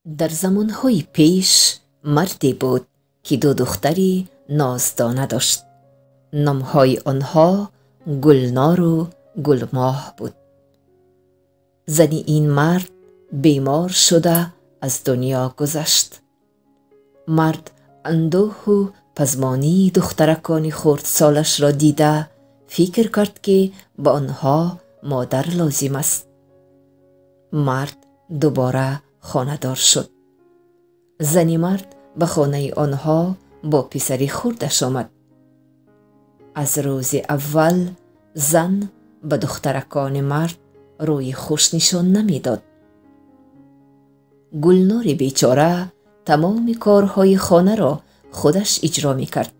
Дар замонҳои пеш марде буд, ки ду духтари ноздона дошт. Номҳои онҳо Гулнору Гулмоҳ буд. Зани ин мард бемор шуда аз дунё гузашт. Мард андӯҳу пазмонии духтаракони хурдсолашро дида фикр кард, ки ба онҳо модар лозим аст. Мард дубора хонадор шуд. Зани мард ба хонаи онҳо бо писари хурдаш омад. Аз рӯзи аввал зан ба духтаракони мард рӯи хуш нишон намедод. Гулнори бечора тамоми корҳои хонаро худаш иҷро мекард,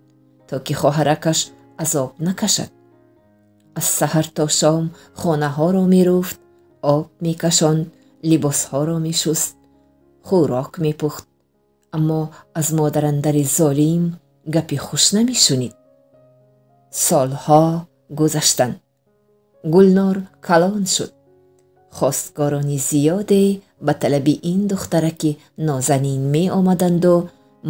то ки хоҳаракаш азоб накашад. Аз саҳар то шом хонаҳоро меруфт, об мекашонд, либосҳоро мешуст, хӯрок мепухт, аммо аз модарандари золим гапи хуш намешунид. Солҳо гузаштанд. Гулнор калон шуд. Хостгорони зиёде ба талаби ин духтараки нозанин меомаданду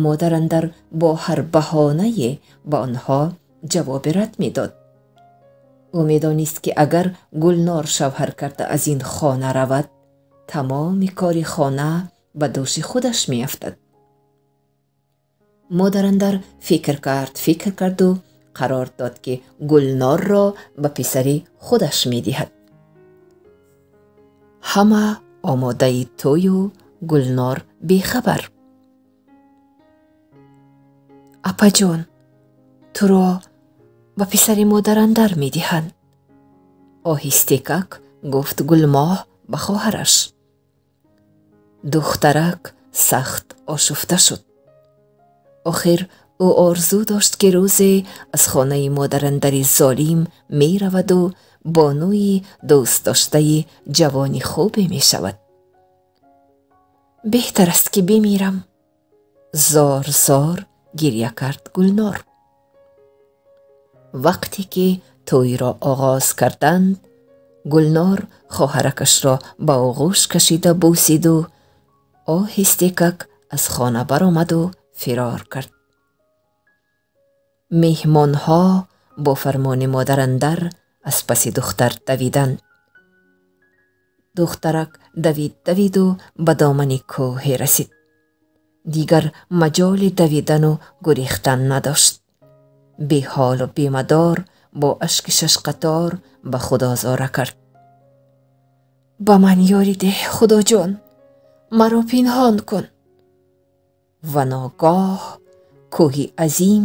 модарандар бо ҳар баҳонае ба онҳо ҷавоби рад медод. Ӯ медонист, ки агар Гулнор шавҳар карда аз ин хона равад, тамоми кори хона ба дӯши худаш меафтад. Модарандар фикр кард, фикр карду қарор дод, ки Гулнорро ба писари худаш медиҳад. Ҳама омодаи тӯю Гулнор бехабар. Апаҷон, туро ба писари модарандар медиҳанд, оҳистекак гуфт Гулмоҳ ба хоҳараш. Духтарак сахт ошуфта шуд. Охир ӯ орзу дошт, ки рӯзе аз хонаи модарандари золим мераваду бонуи дӯстдоштаи ҷавони хубе мешавад. Беҳтар аст, ки бимирам, зор зор гиря кард Гулнор. Вақте ки тӯйро оғоз карданд, Гулнор хоҳаракашро ба оғӯш кашида бӯсиду оҳистекак аз хона баромаду фирор кард. Меҳмонҳо бо фармони модарандар аз паси духтар давиданд. Духтарак давид, давиду ба домани кӯҳе расид. Дигар маҷоли давидану гурехтан надошт. Беҳолу бемадор бо ашки шашқатор ба Худо зора кард: ба ман ёрӣ деҳ, Худоҷон, маро пинҳон кун. Ва ногоҳ кӯҳи азим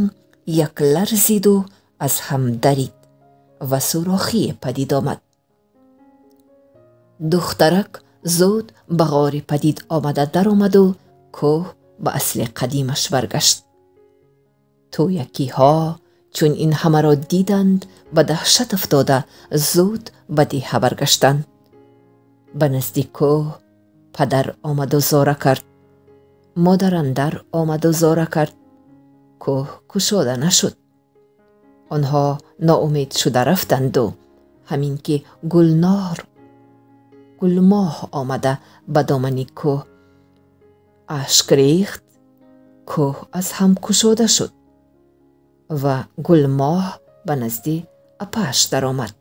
як ларзиду аз ҳам дарид ва сурохие падид омад. Духтарак зуд ба ғори падид омада даромаду кӯҳ ба асли қадимаш баргашт. Тӯякиҳо чун ин ҳамаро диданд, ба даҳшат афтода зуд ба деҳа баргаштанд. Ба назди кӯҳ падар омаду зора кард, модарандар омаду зора кард. Кӯҳ кушода нашуд. Онҳо ноумед шуда рафтанду ҳамин ки Гулнор Гулмоҳ омада ба домани кӯҳ ашк рехт, кӯҳ аз ҳам кушода шуд ва Гулмоҳ ба назди апааш даромад.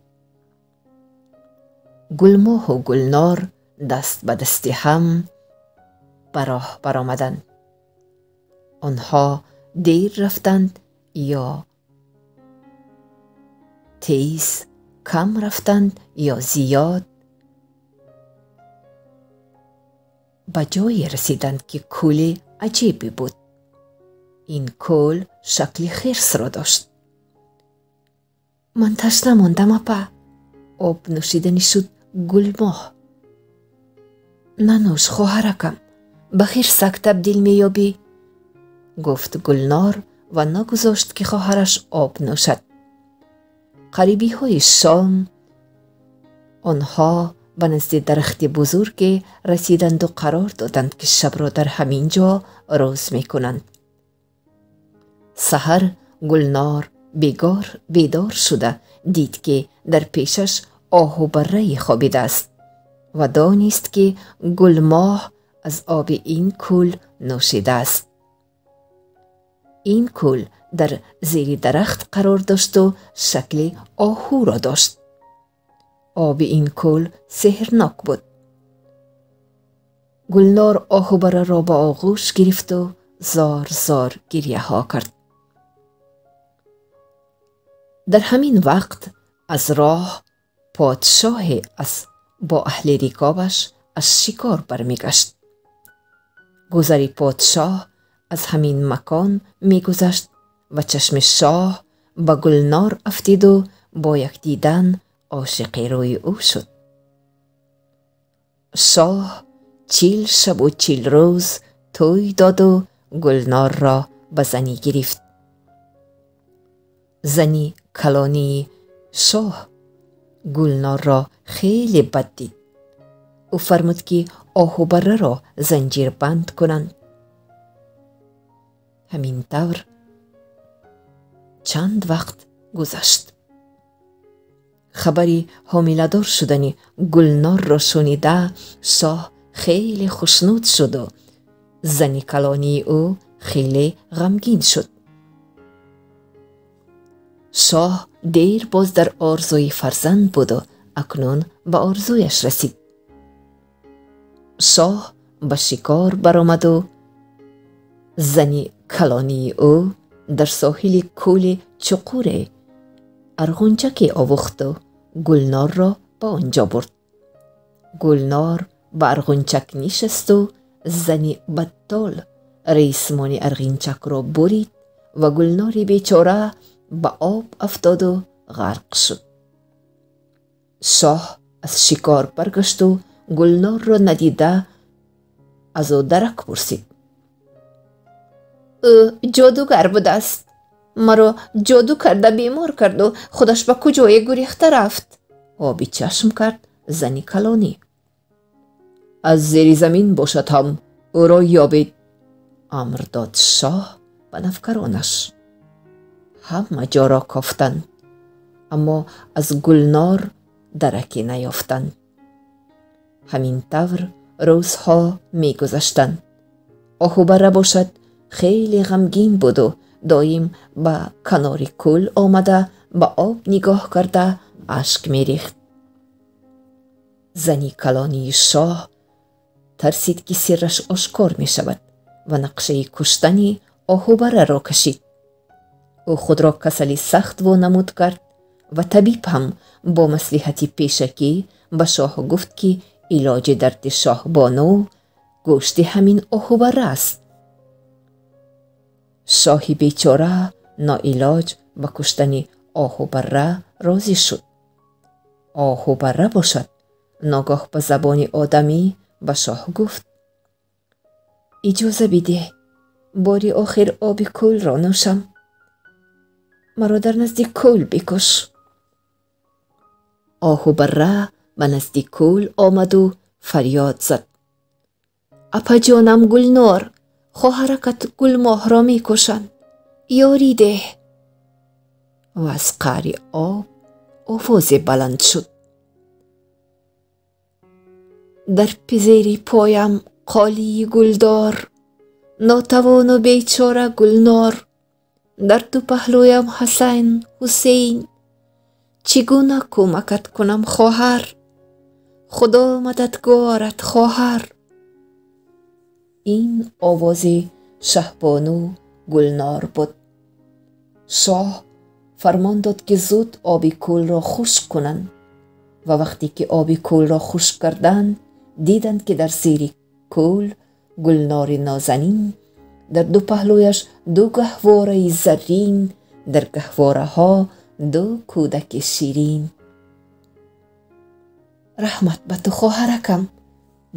Гулмоҳу Гулнор даст ба дасти ҳам ба роҳ баромаданд. Онҳо дер рафтанд ё тез, кам рафтанд ё зиёд, ба ҷое расиданд, ки кӯли аҷибе буд. Ин кӯл шакли хирсро дошт. Ман ташна мондам, апа, об нӯшиданӣ шуд Гулмоҳ. Нанӯш, хоҳаракам, ба хирсак табдил меёбӣ, гуфт Гулнор ва нагузошт, ки хоҳараш об нӯшад. Қарибиҳои шом онҳо ба назди дарахти бузурге расиданду қарор доданд, ки шабро дар ҳамин ҷо рӯз мекунанд. Саҳар Гулнор бедор шуда дид, ки дар пешаш оҳу баррае хобидааст ва донист, ки Гулмоҳ аз оби ин кӯл нӯшидааст. Ин кӯл дар зери дарахт қарор дошту шакли оҳуро дошт. Оби ин кӯл сеҳрнок буд. Гулнор оҳубараро ба оғӯш гирифту зор зор гирьяҳо кард. Дар ҳамин вақт аз роҳ подшоҳе аз бо аҳли рикобаш аз шикор бармегашт. Гузари подшоҳ аз ҳамин макон мегузашт ва чашми шоҳ ба Гулнор афтиду бо як дидан ошиқи рӯи ӯ шуд. Шоҳ 40 шабу 40 рӯз тӯй доду Гулнорро ба занӣ гирифт. Зани калонии шоҳ Гулнорро хеле бад дид. Ӯ фармуд, ки оҳубараро занҷирбанд кунанд. Ҳамин тавр чанд вақт гузашт. Хабари ҳомиладор шудани Гулнорро шунида, шоҳ хеле хушнуд шуду зани калонии ӯ хеле ғамгин шуд. Шоҳ дер боз дар орзуи фарзанд буду акнун ба орзуяш расид. Шоҳ ба шикор баромаду зани калонии ӯ дар соҳили кӯли чуқуре арғунчаке овухту Гулнорро ба он ҷо бурд. Гулнор ба арғунчак нишасту зани баттол ресмони арғинчакро бурид ва Гулнори бечора ба об афтоду ғарқ шуд. Шоҳ аз шикор баргашту Гулнорро надида аз ӯ дарак пурсид. Ӯ ҷодугар будааст. Маро ҷоду карда бемор карду худаш ба куҷое гурехта рафт. Оби чашм кард зани калонӣ. Аз зери замин бошад ҳам ӯро ёбед, амр дод шоҳ ба навкаронаш. Ҳама ҷоро кофтанд, аммо аз Гулнор дараке наёфтанд. Ҳамин тавр рӯзҳо мегузаштанд. Оҳубара бошад хеле ғамгин буду доим ба канори кӯл омада ба об нигоҳ карда ашк мерехт. Зани калонии шоҳ тарсид, ки сирраш ошкор мешавад ва нақшаи куштани оҳубараро кашид. Ӯ худро касали сахт вонамуд кард ва табиб ҳам бо маслиҳати пешакӣ ба шоҳ гуфт, ки илоҷи дарди шоҳбону гӯшти ҳамин оҳубара аст. Шоҳи бечора ноилоҷ ба куштани оҳубара розӣ шуд. Оҳубара бошад ногоҳ ба забони одамӣ ба шоҳ гуфт: иҷоза бидеҳ, бори охир оби кӯлро нӯшам. Маро дар назди кӯл бикуш. Оҳубара ба назди кӯл омаду фарёд зад: апаҷонам Гулнор, хоҳаракат Гулмоҳро мекушанд, ёрӣ деҳ. Ва аз қаъри об овозе баланд шуд: дар зери поям қолии гулдор, нотавону бечора Гулнор, дар ду паҳлӯям Ҳасан Ҳусейн. Чӣ гуна кӯмакат кунам, хоҳар? Худо мададгорат, хоҳар. Ин овози шаҳбону Гулнор буд. Шоҳ фармон дод, ки зуд оби кӯлро хушк кунанд ва вақте ки оби кӯлро хушк карданд, диданд, ки дар зери кӯл Гулнори нозанин, дар ду паҳлӯяш ду гаҳвораи заррин, дар гаҳвораҳо ду кӯдаки ширин. Раҳмат ба ту, хоҳаракам,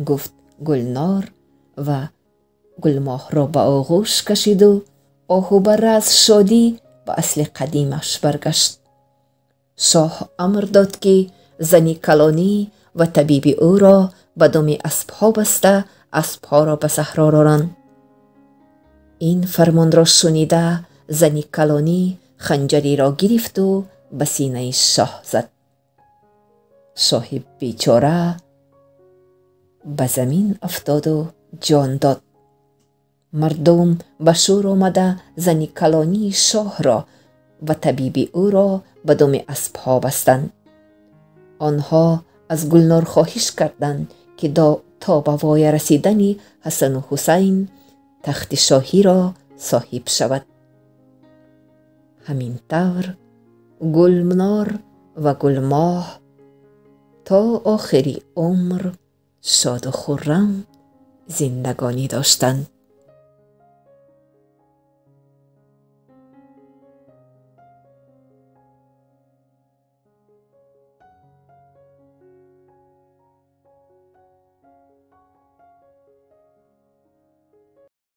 гуфт Гулнор ва Гулмоҳро ба оғӯш кашиду оҳубара аз шодӣ ба асли қадимаш баргашт. Шоҳ амр дод, ки зани калонӣ ва табиби ӯро ба думи аспҳо баста аспҳоро ба саҳро роранд. Ин фармонро шунида зани калонӣ ханҷареро гирифту ба синаи шоҳ зад. Шоҳи бечора ба замин афтоду Ҷон дод. Мардум ба шӯр омада, зани калонии шоҳро ва табиби ӯро ба думи аспҳо бастанд. Онҳо аз Гулнор хоҳиш карданд, ки то ба воя расидани Ҳасану Ҳусайн тахти шоҳиро соҳиб шавад. Ҳамин тавр Гулнор ва Гулмоҳ то охири умр шоду хуррам зиндагонӣ доштанд.